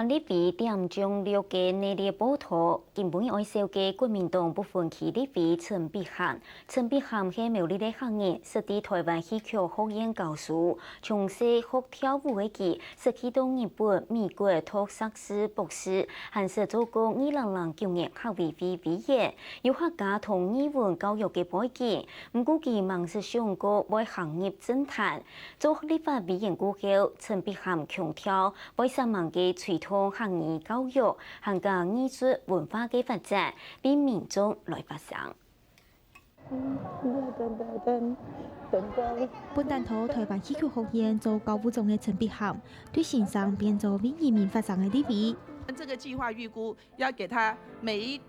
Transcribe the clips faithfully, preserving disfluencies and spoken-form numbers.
立委點將綠个系列報導，今晡日愛紹介國民黨不分區立委陳碧涵。陳碧涵係苗栗个客人，識在臺灣戲曲學院教書，從細學跳舞个佢，識去到日本、美國讀碩士、博士，還識做過二零零九年客委會委員。有客家同語文教育个背景，毋過佢吂識想過會行入政壇。做立法委員過後，陳碧涵強調 會煞猛个推動客語教育，還有藝術文化个發展，為民眾來發聲。本旦在臺灣戲曲學院做教務長个陳碧涵，對先生變做為人民發聲个立委。這個計劃預估要給他每一，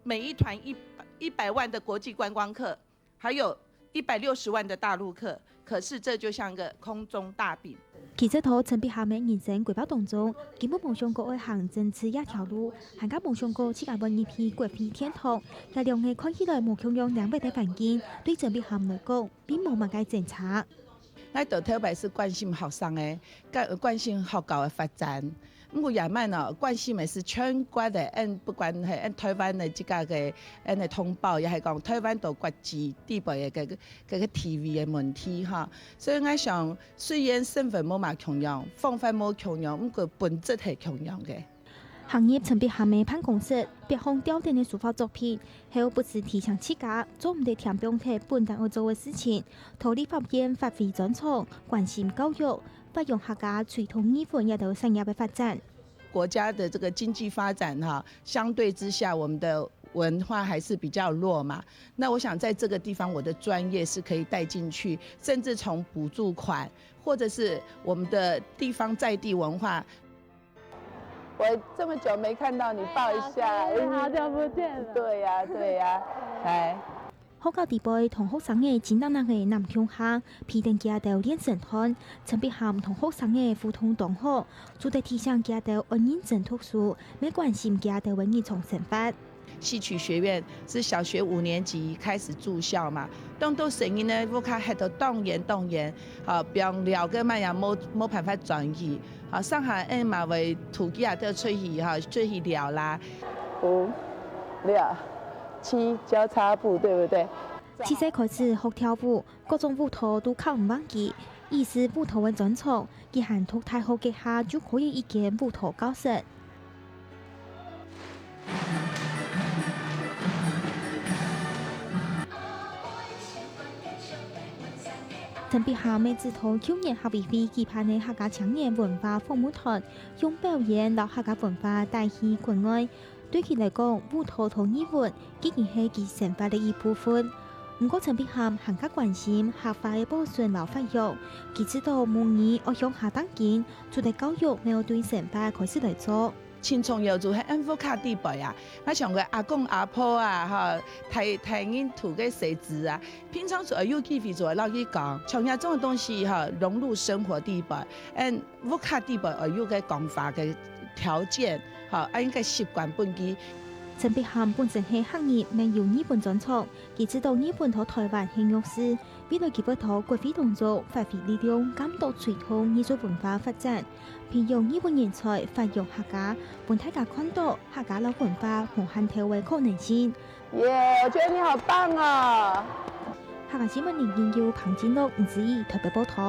每一團一，一百萬的國際觀光客， 還有一百六十萬的大陸客，可是這就像個空中大餅。其實在陳碧涵个人生規劃當中，根本無想過愛行政治這條路，還較無想過自家會入去國會殿堂。這兩個看起來無共樣領域个環境，對陳碧涵來講，並無麼个精差。 𠊎兜頭擺係關心學生个，關，關心學校个發展。毋過這擺呢，關心个係全國个，𫣆不管係𫣆臺灣个自家个，𫣆个同胞，也係講臺灣到國際底背个這個，這個地位个問題哈。所以𠊎想，雖然身份無麼共樣，方法無共樣，毋過本質係共樣个。 行入陳碧涵个辦公室，壁項吊等个書法作品，後不時提醒自家，做毋得恬放忒本旦愛做个事情，在立法院發揮專長，關心教育，發揚客家、推動語文這兜產業个發展。國家的這個經濟發展哈，相對之下，我們的文化還是比較弱嘛。那我想在這個地方，我的專業是可以帶進去，甚至從補助款，或者是我們的地方在地文化， 我這麼久沒看到你，抱一下。哎呀，真的，好久不見了。對呀，對呀，來。學校底背同學生仔親熱鬧个南共下，陪等佢兜練成團，陳碧涵同學生仔互動當好，做得提醒佢兜愛認真讀書，乜關心佢兜个日常生活。 戲曲學院是小學五年級開始住校嘛，當多細人呢，屋下歇到當遠當遠，啊，放尞个嘛也無，無辦法轉去，啊，上下𫣆嘛會渡佢兜出去哈，出去尞啦。五、六、七，交叉步，對不對？自細開始學跳舞，各種舞蹈都較毋忘記，意思舞蹈个專長，佢還讀大學該下就開了一間舞蹈教室。 陳碧涵乜指導舊年客委會舉辦个客家青年文化訪問團，用表演摎客家文化帶去國外。對佢來講，舞蹈同語文已經係佢生活个一部分。毋過陳碧涵還較關心客話个保存摎發揚，佢知道母語愛向下打緊， 除了教育，乜愛對生活開始來做。盡重要就係𫣆屋下底背啊，𠊎想講阿公阿婆啊，哈，大，大人渡个細子啊，平常就愛有機會就愛摎佢講，像這種个東西哈，融入生活底背，𫣆屋下底背愛有个講話个條件，哈，愛有个習慣分佢。陳碧涵本身係客語，乜有語文專長，佢知道語文在臺灣係弱勢， 未來佢會在國會當中發揮力量，監督推動藝術文化發展，培養語文人才，發揚客家，分大家看到客家摎文化無限大个可能性。耶，我覺得你好棒哦！客家新聞林金佑、彭金樂、吳子怡特別報導。